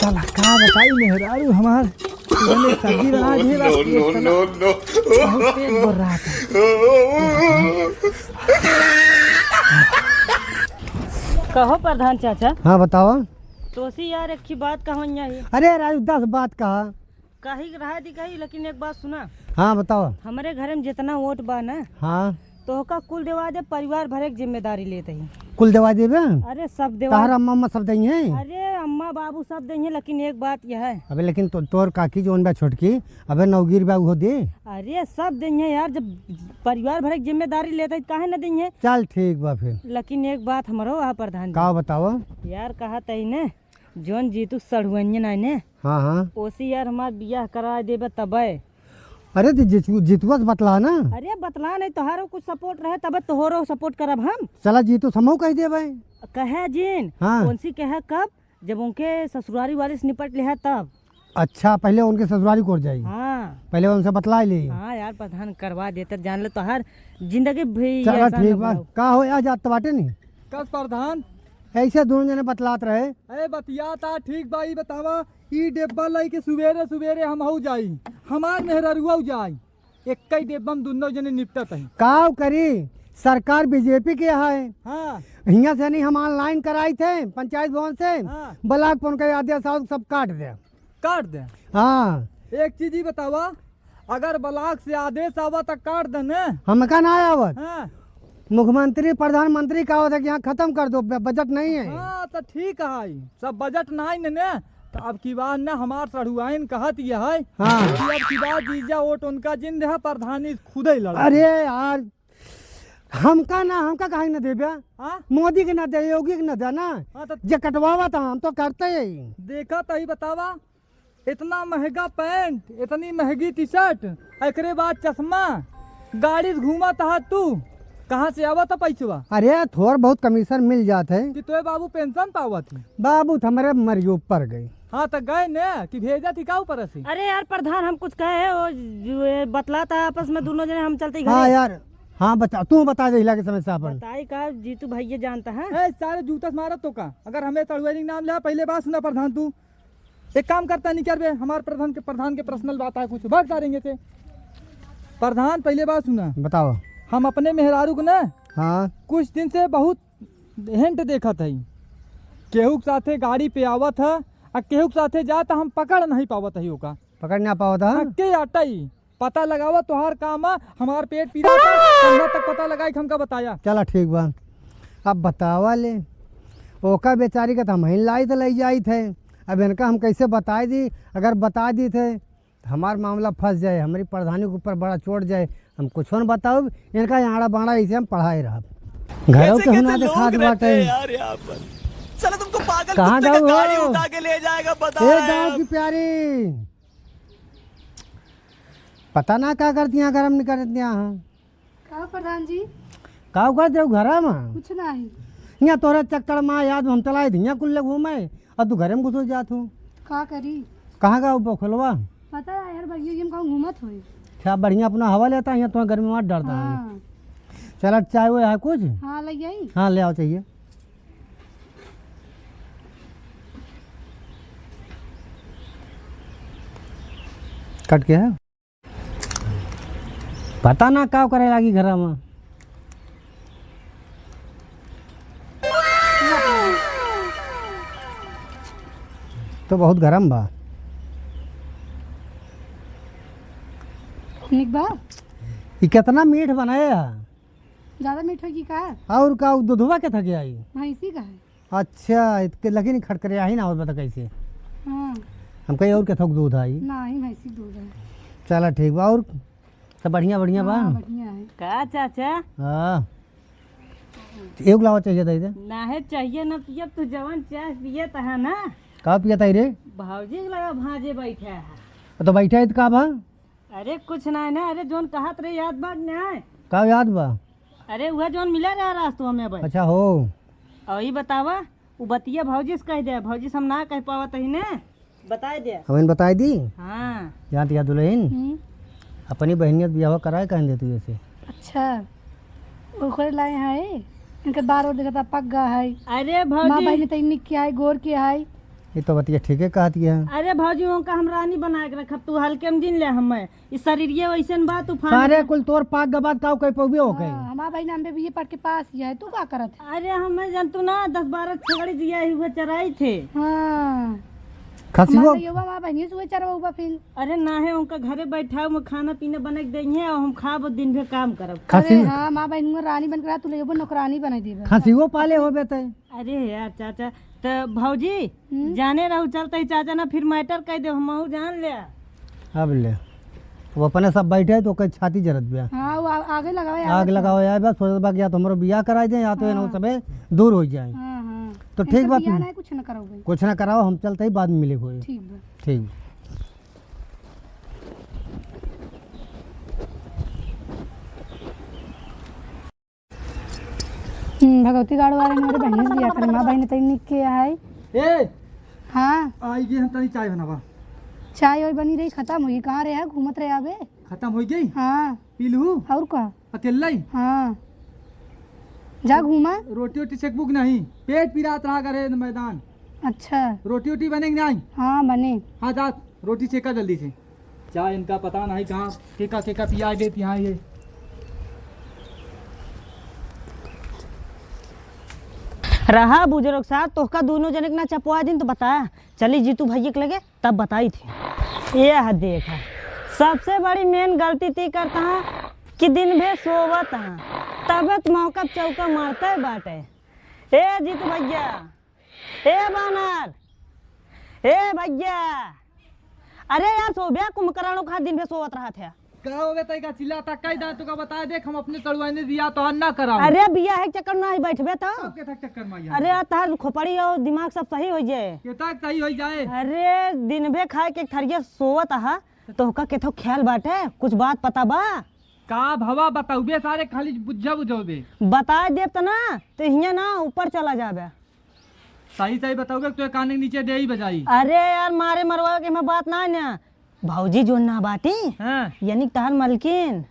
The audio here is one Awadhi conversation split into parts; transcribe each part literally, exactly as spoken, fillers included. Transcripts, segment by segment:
साला का बताई मेहरारू हमार, मैंने सब्जी बना दी, बस एक साला बहुत तेज बोल रहा था। कहो प्रधान चाचा। हाँ, बताओ। तोसी यार, एक ही बात कहन है। अरे राजू, दस बात कहा। कही रहा दी कही, लेकिन एक बात सुना। हाँ, बताओ। हमरे घर में जितना वोट बा ना, हाँ। तोहका कुल देवा दे, परिवार भरे के जिम्मेदारी लेत ही। कुल देवा देबे? अरे, सब देवा। तहरा अम्मा, अम्मा सब देइहैं? अरे, अम्मा, बाबू सब देइहैं, लेकिन एक बात यह है। अबे, लेकिन तो, तोर काकी जौन बा छोटकी, अबे, नौगीर बा, उहो दे। अरे, सब देइहैं यार, जब परिवार भरे के जिम्मेदारी लेत ही, काहे न देइहैं? चल, ठीक बा फिर। लेकिन एक बात हमरो, आ प्रधान जी। का बताओ? यार, कहत ही ने, जौन जीतू सढ़ुआइन आइ ने, हाँ, हाँ। ओसी यार हमार बियाह करा देबे तबे। अरे तो जीतू, जीतुआ से बतला ना। अरे बतला नहीं, तोहारो कुछ support रहे तबे तोहरो support करब हम। चला जीतू से हमहू कह देबे। कहे जिन, हाँ। कौन सी कहे कब, जब उनके ससुरारी वाले से निपट ले है तब। अच्छा, पहले उनके ससुरारी को जाई। हाँ। पहले उनसे बतला ले। हाँ यार, प्रधान करवा देते, जान ले तोहार जिंदगी भी चला आसान ठीक बा। बनाओ। का हो, आ जात बाटे नहीं? कस प्रधान? ऐसे दोनों जने बतलात रहे। अरे बतिया ता ठीक बा, ई बतावा, ई डेब्बा लइके सुबेरे सुबेरे हमहू जाई, हमार मेहररुआ जाई, एक्कई डेब्बा में दुन्नो जने निपटत हई। काव करी, सरकार बीजेपी के है। हाँ। हियाँ से नहीं हम online कराई थे पंचायत भवन से, हाँ। ब्लॉक पर उनका आदेश आओ सब काट दे। काट दे। हाँ। एक चीज ही बतावा, अगर ब्लॉक से आदेश आवा त काट दे ने। हमका ना आवत। हाँ। मुख्यमंत्री, प्रधानमंत्री का होता कि यहाँ खत्म कर दो, ब-, बजट नहीं है। हाँ, त ठीक है, सब बजट नहीं ने, ने, त अब की बार न हमार सढ़ुआइन कहत ये है हाँ। कि अब की बार जीजा वोट उनका जिन दे, प्रधानी खुदे लड़। अरे यार, हमका ना, हमका काहे न देबे? हाँ? मोदी के ना दे, योगी के ना दे ना। हाँ, त जे कटवावा था, हम तो करते ही। देखा तही बतावा, इतना महंगा पैंट, इतनी महंगी टी-शर्ट, एकरे बाद चश्मा, गाड़ी से घूमत हा तू, कहाँ से आवत हा पैसवा? अरे, थोड़ बहुत कमीशन मिल जात है। कि तोए बाबू पेंशन पावत है? बाबू तो हमारे मरियो पर गए। हाँ, तो गए ने कि भेजा थी का ऊपर से? अरे यार प्रधान, हम कुछ कहे हो, जो ये बतलाता आपस में दोनों जने, हम चलते ही हाँ घरे। यार, हाँ बता, तू बता दे हिला के समस्या अपन। बताई का जीतू भैया जानता है? ए, सारे जूता से मारत तो का, अगर हमें तड़ुआरी के नाम ले, पहले बात सुना प्रधान तू। एक काम करता नहीं क्या बे, हमार प्रधान के, प्रधान के पर्सनल बात है कुछ, भाग जा रहेंगे थे। प्रधान, पहले बात सुना। बताओ। हम अपने मेहरारू को ना, हाँ। कुछ दिन से बहुत हिंट देखत है, केहू के साथे गाड़ी पे आवत है, आ केहू के साथे जात हम पकड़ नहीं पावत है ओका। पकड़ ना पावत है? हाँ, के अटई। पता लगावा, तोहार काम आ, हमार पेट पीरा था, हमरा तक पता लगाई के हमका बताया। चला ठीक बा, अब बतावा ले, ओका बेचारी का तो हम ही लाई तो लई जाई थे, अब इनका हम कैसे बताई दी? अगर बताई दी थे तो हमार मामला फंस जाए, हमारी प्रधानी के ऊपर बड़ा चोट जाए, हम कुछ न बताउब, इनका आड़ा बाड़ा ऐसे हम पढ़ाए रहब। घरों कैसे, के हुना कैसे देखात लोग रहते बाटे। हैं यार यहाँ पर? साला तुमको पागल कहाँ कुत्ते का जाऊ गाड़ी हो? उठा के ले जाएगा, बता ए रहा है गाँव अब। की प्यारी, पता ना का करती यहाँ, गरम नहीं करती यहाँ। का प्रधान जी? का करते हो घरा में? कुछ नहीं। यहाँ तोरा चक्कर में याद हम चलाए थे, यहाँ कुल्ले घूमे, और तू घरे में घुसो जात हो। का करी? कहाँ का बखोलवा? पता है यार, बगिया में कहूँ घूमत होई। अच्छा, बढ़िया अपना हवा लेता है, यहाँ तुम्हें गर्मी में डरता है। हाँ। चला, चाय वो है कुछ? हाँ, ले आई। हाँ, ले आओ, चाहिए। कट के है। पता ना का करे लागी घरा में। तो बहुत गरम बा। निक बा? ई कितना मीठ बनाए है। ज्यादा मीठ होई कि का? और का, उ दूधवा के थके आई? भैंसी का है। अच्छा, इतके लगी नहीं खटकरे आई ना, और बता कैसे? हाँ। हम कहीं और के थोक दूध आई? नहीं, भैंसी के दूध है। चला ठीक बा, और सब बढ़िया, बढ़िया बा? हाँ, बढ़िया है। का चाचा? हाँ। एक लावा चाहिए दे दे। नाहे चाहिए ना पियब, तू जवन चाह पियत है ना। का पियत है रे? भौजी के लगा भांजे बैठे है। तो बैठे है तो का बा? अरे कुछ ना है ना, अरे जौन कहत रहे याद बा कि ना? का याद बा? अरे उहे जौन मिला रहा रास्तवा में भाई। अच्छा हो। और ई बतावा, उ बतिया भौजी से कह दे, भौजी से हम ना कह पावत ही ने, बताए दे। हम इन बताए दी? हाँ। जानत या दुल्हन, हम्म। अपनी बहनिया के बियाह कराए कहन दे तू ऐसे। अच्छा, ओकरे लाए है, इनके बार और देखता पक गा है। अरे भौजी। माँ बहनी तई निक के है, गोर के है। ये तो बतिया ठीके कहत है। अरे भौजी, ओका हम रानी बना के रखब, तू हल्के में जिन ले हमें। ई शरीरिये वैसन बा, तूफान सारे बा। कुल तोर पाक गबात काऊ कह पउबे हो गए। हाँ, हमार बहिन अम्बे बीए पढ़ के पास ही है, तू का करत है? अरे हमें जन तू ना दस बारह छगड़ी जिया ही हुए चराई थे। हाँ। खसी हमार वो भैया हमार बहिनी से हुए चरवा हुआ फिर। अरे ना है, उनका घरे बैठा, वो खाना पीना बना के देइहे और हम खाब और दिन भर काम करब। खसी अरे हाँ, हमार बहिन रानी बन के रहा, तू ले वो नौकरानी बना देबे। खसी वो पाले होबे ते। अरे यार चाचा, त भौजी, हम्म? जाने रहू, चलते ही चाचा ना फिर matter कह दे, हमहू जान ले। अब ले, वो अपने सब बैठे हैं तो ओकर छाती जरत बिया। हाँ, वो आ-, आगे लगावे, आगे आगे लगावे। लगावे आए बा, सोचत बा कि या तो हमरो बियाह कराई दे या तो हाँ। इन्हों सबे दूर हो जाए। हाँ, हाँ। तो ठीक इनकर बा, बियाह तुम नहीं, कुछ ना कराओ भाई। कुछ ना कराओ, हम चलते ही बाद में मिले हुए। ठीक बा। ठीक बा। हम्म, भगवती गाड़ वाले ने मेरे बहन से बियाह करे, माँ बहन तई निक के है। ए! हाँ। आई गे हम तनी चाय बनावा। चाय ओय बनी रही, खतम होई। कहाँ रहे है? घूमत रहे आबे। खतम होई गई? हाँ। पी लू? और का? अकेला ही? हाँ। जा घूमा। रोटी वोटी सेकबू कि नहीं? पेट पिरात रहा करे मैदान। अच्छा। रोटी वोटी बने कि नहीं? हाँ, बने। हाँ, जा रोटी सेका जल्दी से। चाय इनका पता नहीं कहाँ, केका, केका पिया देत यहाँ ये। रहा बुजुर्ग साहब, तोहका दोनों जने के ना चपवा दिन तो बताया। चली जीतू भैया के लगे, तब बताई थी। ये है देखा, सबसे बड़ी main गलती ती करता है कि दिन भर सोवत है, तबे तो मौका चौका मारते बाटे। ए जीतू भैया, ए बानर, ए भैया, अरे यार, सोब्या कुंभकर्णों का दिन भर सोवत रहत है। का होवे तई का चिल्लाता, कई दांत का बताए देख, हम अपने सड़ुआइने बियाह तोहार ना कराओ। अरे बियाह के चक्कर ना ही बैठबे तो। अब के तक चक्कर में आई है? अरे यार, तहार खोपड़ी और दिमाग सब सही हो जाए। के तक सही हो जाए? अरे दिन भर खाए के थरिया सोवत आहा, तोहका केथो ख्याल बाटे, कुछ बात पता बा? का भवा बताउबे सारे, खाली बुझा बुझाउबे। बताए देब त ना, तो हियाँ ना ऊपर चला जाबे। सही सही बताओगे तो कान के नीचे दे ही बजाई। अरे यार, मारे मरवा के हमें बात ना है ना। भौजी जोन ना बाटी, हाँ। यानी कि तहार मलकिन।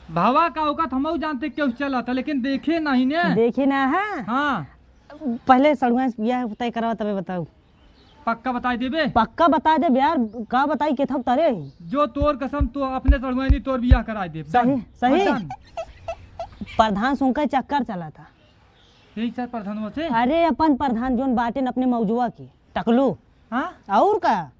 भावा का औकात हमहू जानते क्यों चला था, लेकिन देखे नहीं ने। देखे ना है? हाँ। पहले सड़ुआ से बियाह तय करावा, तबे बताऊ। पक्का बताई देबे? पक्का बताई देबे यार, का बताई के थक तरे। जो तोर कसम, तो अपने सड़ुआनी तोर बियाह कराई देब। सही, सही। हाँ, done। प्रधान सुनकर चक्कर चला था। यही सर प्रधानवा से? अरे, अपन प्रधान जोन बाटेन अपने मौजुआ की, टकलू। हाँ? और का?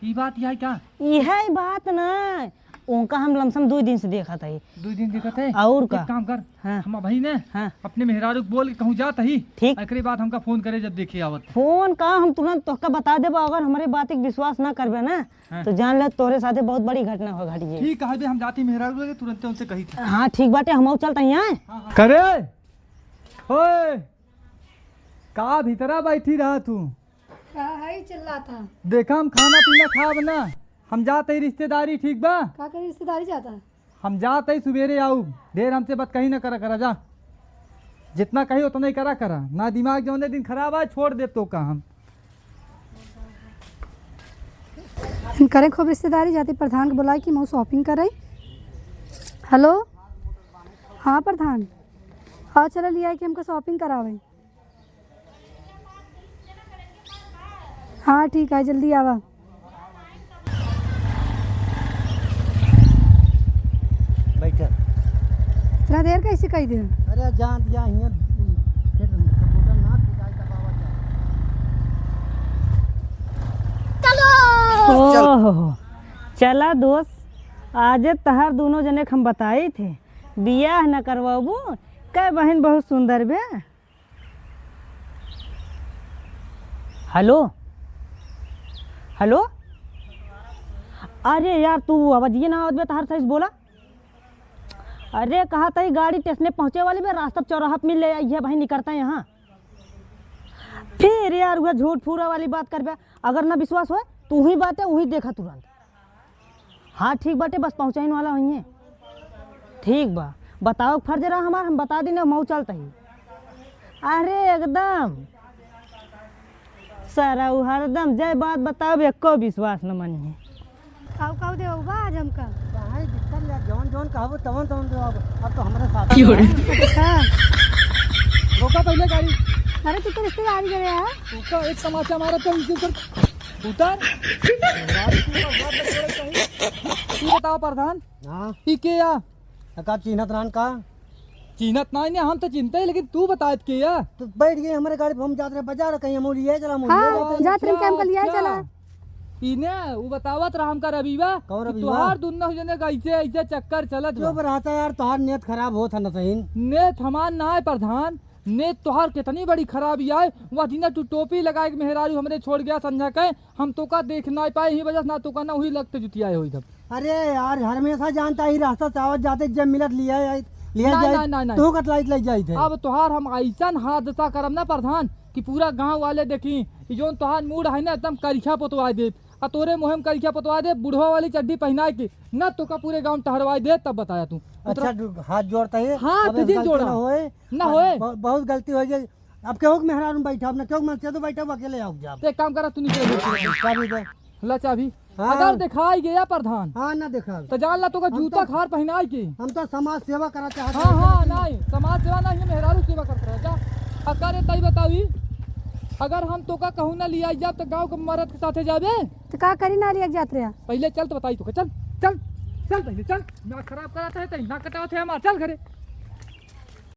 ई बात यही का? इहे बात ना, उनका हम लमसम दो दिन से देखत हई। दो दिन देखत है? और का? एक काम कर, हाँ। हम अबही ने हाँ। अपने मेहरारू के बोल के कहूँ जात हई। ठीक। एकरे बाद हमका फोन करे जब देखे आवत। फोन का, हम तुरंत तोहका बता देबो, अगर हमरे बात के विश्वास ना करबे ना, हाँ। तो जान ले तोरे साथे बहुत बड़ी घटना हो घटी है। ठीक कहबे, हम जाती मेहरारू के तुरंते उनसे कही था। हाँ, ठीक बाटे, हमहू चलत हई। हाँ, हाँ। करे, ओए, का भीतरा बैठी रहा तू? का है चिल्लाता? देखा, हम खाना पीना खाब ना, हम जात हई रिश्तेदारी, ठीक बा? का करी रिश्तेदारी जाता? हम जात हई, सुबेरे आऊ, ढेर हमसे बतकही न करा करा, जा। जितना कही उतना ही करा करा, ना दिमाग जौने दिन खराब आए, छोड़ दे तो का हम। हम करे खूब रिश्तेदारी, जाती प्रधान के बुलाई कि मऊ shopping करे। Hello, हाँ प्रधान, हाँ चला लिया कि हमका shopping करावे। हाँ, ठीक है, जल्दी आवा। बैठा। इतना देर कैसे कही दे? अरे, जान दिया, हियाँ फिर computer ना पिटाई दबावा जाए। चलो। ओहो, चला दोस्त, आजे तहार दोनों जने के हम बताई थे, बियाह न करवाबू, कै बहिन बहुत सुंदर बे। Hello, hello, अरे यार, तू आवाजिए ना आवत बे, तहार सही से बोला। अरे, कहा तई गाड़ी स्टेशने पहुँचे वाली बे, रास्ता चौराहा पे मिल ले आई है भाई, निकलता है यहाँ। फिर यार, वह झूठ फूरा वाली बात करबे। अगर ना विश्वास होए, तू ही बाटे, वही देखा तुरंत। हाँ, ठीक बाटे, बस पहुँचाइन वाला होइए। ठीक बा, बताओ फर्ज रहा हमार, हम बता दीने, मऊ चलत ही। अरे एकदम सरऊ हरदम जय बात बताओ, एको विश्वास न मानिए। काऊ काऊ देऊ बा आज हमका? काहे दिक्कत या जौन जौन कहबो तवन तवन देऊ। अब, अब तो हमरे साथ की हो रही? अच्छा। रोका पहले गाड़ी। अरे, तू तो रिश्तेदारी करे है। तू का एक तमाचा मारा तो इनके ऊपर उतर। तू बताओ प्रधान, हाँ। ई के या? तो का चिन्हत रहन का? चिन्हत नाहीं ने, हम तो चिन्हते ही, लेकिन तू बताइत के या? तो बैठ गए हमरे गाड़ी पर, हम जात रहे बाजार, कहीं हम लिए चला, हम हाँ, लिए जाते। जात रहे, अच्छा, हमका लिया अच्छा। चला। इने उ बतावत रहा हमका रविवा कौन कि रविवा? तोहार दुन्नो जने का ऐसे, ऐसे चक्कर चलत बा। चुप रहता यार, तोहार नेत खराब होत है न सही। नेत हमार ना है प्रधान, नेत तोहार कितनी बड़ी खराबी आए। वह दिन तू टोपी लगाए के मेहरारू हमरे छोड़ गया संझा के, हम तोका देख ना पाए, यही वजह से ना तोका ना हुई लगते जुतियाए होई तब। अरे यार, हमेशा जानता ही रास्ता से आवत जाते जब मिलत लिया, लिया ना, जाए, ना, ना, ना। तू कतलाइत लग जाइत है। अब तोहार हम ऐसन हादसा करब ना प्रधान कि पूरा गांव वाले देखी, ई जोन तोहार मूड है ना एकदम करिखा पोतवा दे, आ तोरे मुँह में करिखा पोतवा दे, बुढ़वा वाली चड्डी पहनाए के, ना तोका पूरे गांव में टहरवाए दे, तब बताया तू। अच्छा, उतरा। दु-, हाथ जोड़ता है। हाथ अब जिन गलती जोड़ा। ना होए। ना अब होए। ब-, बहुत गलती हो गई। अब केहू के मेहरारू में बैठा, अब ना केहू के मन से तो बैठा, अब अकेले आओ जा। तो एक काम करा, तू निकल। चाबी दे। ला चाबी। हाँ। अगर दिखाई गया प्रधान, हाँ, ना देखा। तो जान ला, तोका हम जूता तो, खार पहनाई के। हम तो समाज सेवा करा चाहत हाँ, हैं। हाँ, नहीं, समाज सेवा नहीं, मेहरारू सेवा करत रहे, जा। अगर तई बतावी, अगर हम तोका कहूँ ना लिया जाब, तो गाँव के मर्द के साथे जाबे? तो का करी, ना लिया जात रहे? पहले चल तो बताई तोका, चल, चल, चल, पहले चल। ना खराब कराते हैं, तो ना कटावत है हमार, चल घरे।